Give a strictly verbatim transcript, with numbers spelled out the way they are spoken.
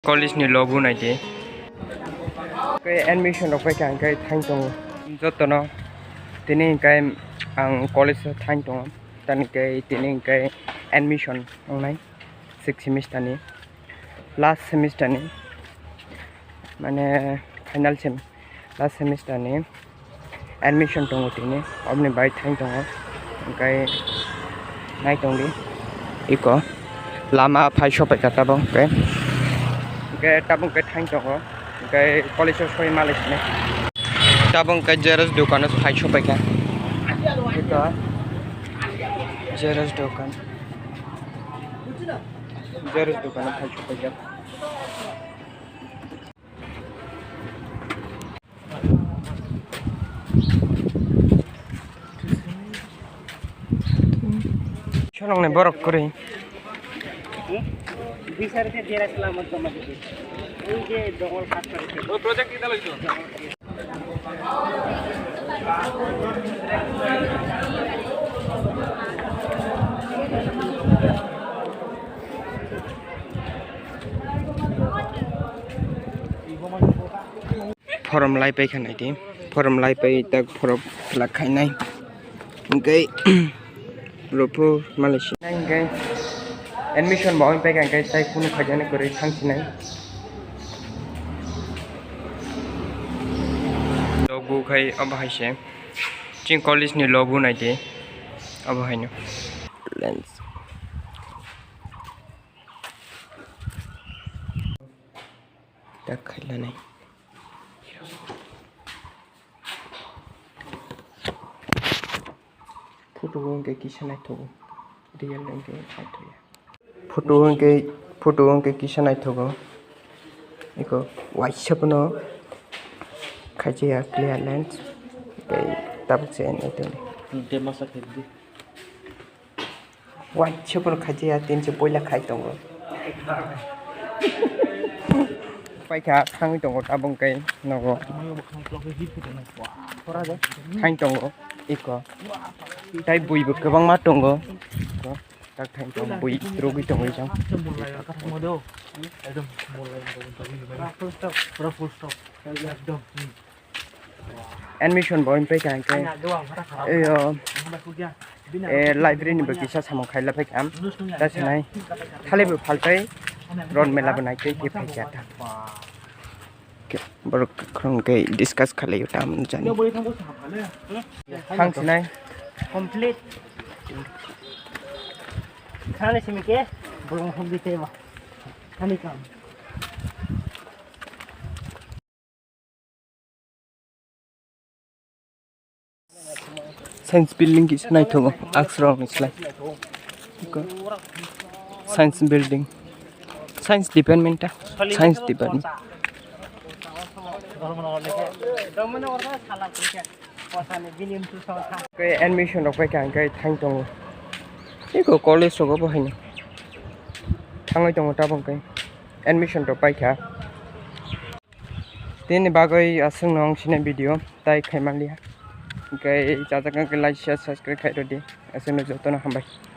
College ni logo naidi. Khe admission rok paikha hwnkhe thain tongo jotono. Tini hwnkhe ang college o thain tongo. Tani khe tini hwnkhe admission wngnai six semester ni, last semester ni, mane final sem, last semester ni admission tongo tini, oboni bai thain tongo, hwnkhe nai tongdi iko lama phai sopaikha tabuk hwnkhe, hwnkhe tabuk hwnkhe thain tongo, hwnkhe college o soi malai sini tabuk hwnkhe xerox dukano phai sopaikha iko xerox dukan, xerox dukano phai sopaikha. Sonong ni borok kwrwi. Bisar ke dia selamat sama gitu. Ini dia dongol khas. Oh, project kita lagi. Form lai paikha naidi, form lai pai tak form fill up khainai. Hwnkhe ruphu malai si. Hwnkhe admission bo wng paikha hwnkhe tai kunu khaijani kwrwi thangsinai. Logo khai obo hai se. Chini college ni logo naidi obo haino. Lens. Tak khailanai. Photo o hwnkhe kisa naithogo. Real hwnkhe naithoya. Photo o hwnkhe, photo o hwnkhe kisa naithogo. Eko waisa phano khaijaya clear lens. Tei tabuk se naithogo. Tei masa khe di. Waisa phano khaijaya, tini se puila khai tongo. Paikha thangwi tongo tabuk hwnkhe nogo. Thang tongo eko. Tai bui bo kwbangma tongo. Tak thang tongo bui rwgwi tongo jang. Admission bo wng paikha hwnkhe, eyo, eh, library ni bo kisa samung khaila paikha. Ta sanai thali bo phaltai ron mela bo naitwi khe paikha ta. Khe borok khorang khe discuss khalai tam jani. Thang sinai. Complete. Khani simi khe borok hum di tema. Khani kam. Science building kisa naithogo, aksrok ni slai. Science building, science department ta, science department. Khe admission rok paikha hwnkhe thang tongo. Eko college rogo bo haino thangwi tongo tabuk hwnkhe admission rok paikha. Tini bagwi aswk no wng sini video tai khai manliya. Hwnkhe chajak wngkhe like, share, subscribe khai rwdi. Aswk no jotono hambai.